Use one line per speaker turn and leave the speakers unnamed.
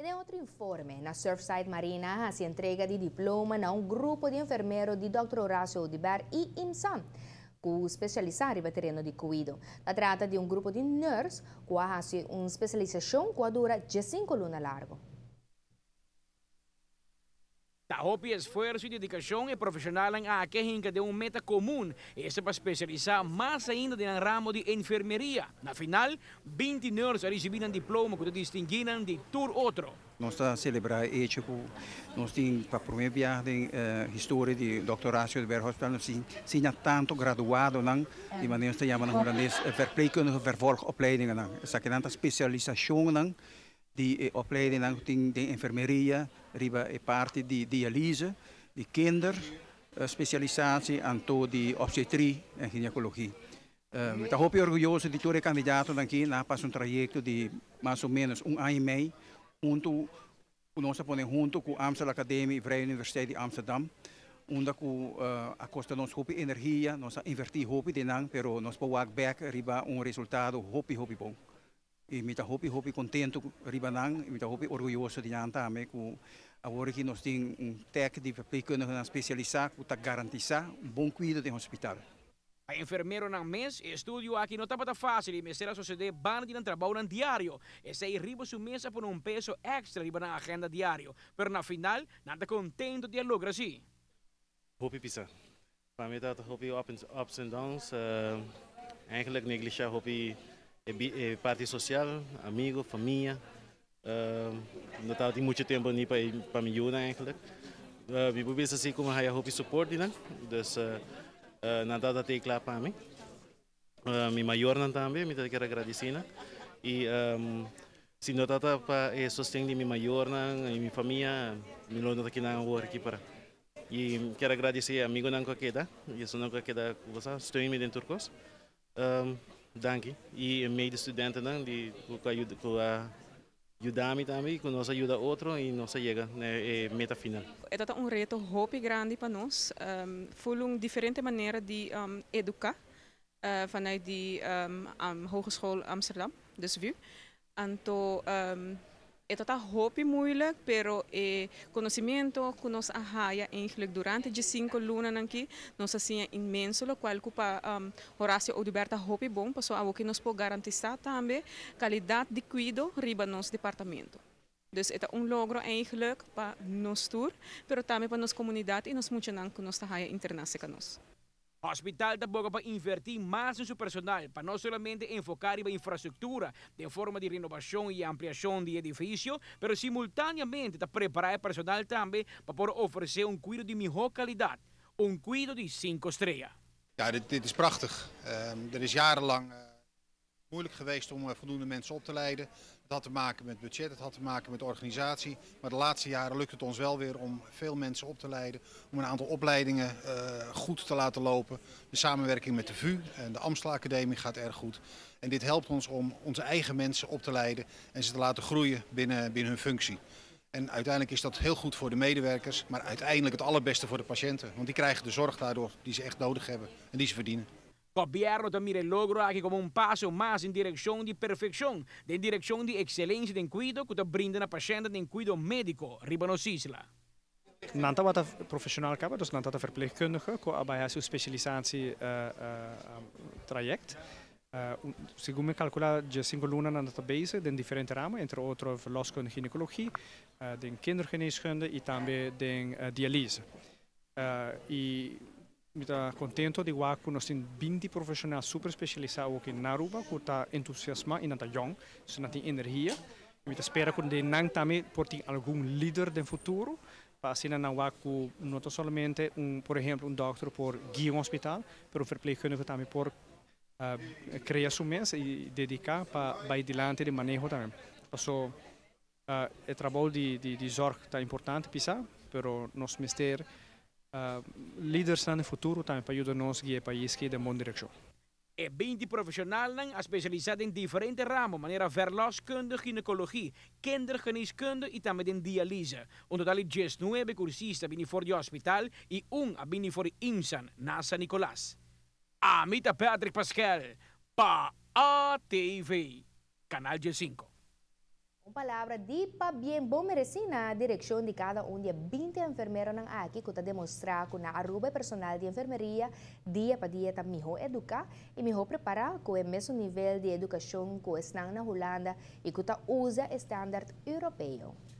Den otro informe, na Surfside Marina a haci entrega di diploma na un grupo di enfermero di Dr. Horacio Oduber y IMSAN, cu specialisa riba tereno di cuido. Ta trata di un grupo di nurse cu a haci un specialisacion cu a dura 5 luna largo.
Ta hopi esfuerso y dedicacion e profesionalnan aki a hinca den un meta comun, esta pa specialisa mas ainda den ramo di enfermeria. Na final, 20 nurse a ricibi un diploma cu ta distingui nan di tur otro.
Nos ta celebra e hecho cu nos tin pa prome biaha den historia di Dr. Horacio Oduber Hospital, nos tin asina tanto graduadonan, di manera nos ta yama na Hulandes verpleegkundige vervolgopleidingen. Esakinan ta specialisacionnan di opleidingen tin di enfermeria, riba e parti di dialyse, di kinder specialisatie anto di obstetrie en gynaecologie. Mi ta hopi orguyoso di tur e candidatonan aki, nan a pasa un trayecto di mas o menos un aña y mei, hunto, nos a pone hunto cu Amstel Academie y Vrije Universiteit di Amsterdam, unda cu a costa nos hopi energia, nos a inverti hopi den nan, pero nos por wak back riba un resultado hopi, hopi bon. Y mi ta hopi, hopi contento riba nan, y mi ta hopi orguyoso di nan tambe, cu awor aki nos tin un tek di verpleegkundigen specialisa cu ta garantisa un bon cuido den hospital.
E enfermeronan mes, e estudio aki no tabata facil y mester a sucede banda di nan trabounan diario. Esey riba su mes a pone un peso extra riba nan agenda diario, pero na final nan ta contento di a logra asina.
Hopi pisa. Pa mi ta hopi ups and downs. Eigenlijk neglisha hopi e parti social, amigo, famia. No tabatin mucho tempo ni pa mi yunan eigenlijk. Mi por bisa asina cu mi a haya hopi support di nan. Dus nan tabata cla pa mi. Mi mayornan tambe, mi kier gradici nan. Y si no tabata pa e sosten di mi mayornan y mi famia, mi no ta akinan awor aki para. Y kier gradici amigonan cu a keda, y esunnan cu a keda, steun mi den tur cos. Danki. Y medestudentennan di cu a yuda mi tambe, cu nos a yuda otro y nos a yega na meta final.
E ta un reto hopi grandi pa nos. Full un diferente manera di educa vanuit di Hogeschool Amsterdam, dus VU. Anto, e ta hopi moeilijk, pero e conocimento cu nos a haya eigenlijk durante e 5 lunanan aki, nos a siña inmenso, locual cu pa Horacio Oduber ta hopi bon, paso awor cu nos por garantisa tambe calidad di cuido riba nos departamento. Dus e ta un logro eigenlijk pa nos tur, pero tambe pa nos comunidad y nos muchanan cu nos ta haya interna cu nos.
Hospital ta boga pa inverti mas den su personal, pa no solamente enfoca den infrastructura, den forma di renobacion y ampliacion di edificio, pero simultaneamente ta prepara e personal tambe pa por ofrece un cuido di miho calidad, un cuido di 5 strea.
Ja, dit is prachtig. Er is jarenlang moeilijk geweest om voldoende mensen op te leiden. Het had te maken met budget, het had te maken met organisatie. Maar de laatste jaren lukt het ons wel weer om veel mensen op te leiden. Om een aantal opleidingen goed te laten lopen. De samenwerking met de VU en de Amstel Academie gaat erg goed. En dit helpt ons om onze eigen mensen op te leiden en ze te laten groeien binnen hun functie. En uiteindelijk is dat heel goed voor de medewerkers, maar uiteindelijk het allerbeste voor de patiënten. Want die krijgen de zorg daardoor die ze echt nodig hebben en die ze verdienen.
Gobierno ta mira e logro aki como un paso mas den direccion di perfeccion, den direccion di excelencia den cuido cu ta brinda na pashent den cuido medico riba nos isla.
Nan tabata professional caba, dus nan tabata verpleegkundige, cu a bay su specialisatie traject. Segun mi calcula, 5 luna nan ta bezig den diferente ramo, entre otro verloskunde, gynaecologie, den kindergeneeskunde y tambe den dialyse. Y mi ta contento di wak cu nos tin 20 profesional super specialisa aki na Aruba, cu ta entusiasma y nan ta jong, so nan tin energia. Mi ta spera cu den nan tambe por tin algun lider den futuro, pa asina nan wak cu no ta solamente un, por ehempel, un dokter por guia un hospital, pero un verpleegkundige tambe por crea su mes y dedica pa bay dilanti den maneho tambe. Paso e trabou di zorg ta importante pisa, pero nos mester lidernan den futuro tambe pa yuda nos guia e pais aki den bon direccion.
E 20 profesionalnan a specialisa den diferente ramo, manera verloskunde, gynaecologie, kindergeneeskunde y tambe den dialyse. Un total di 19 cursista a bini for di hospital y un a bini for di IMSAN, na San Nicolas. Ami ta Patrick Pascal, pa ATV, Canal 5.
Un palabra di pabien bon mereci na direccion di cada un di e 20 enfermeronan aki cu ta demostra cu na Aruba personal di enfermeria dia pa dia ta miho educa y miho prepara, cu e mesun nivel di educacion cu esnan na Hulanda y cu ta usa standaard Europeo.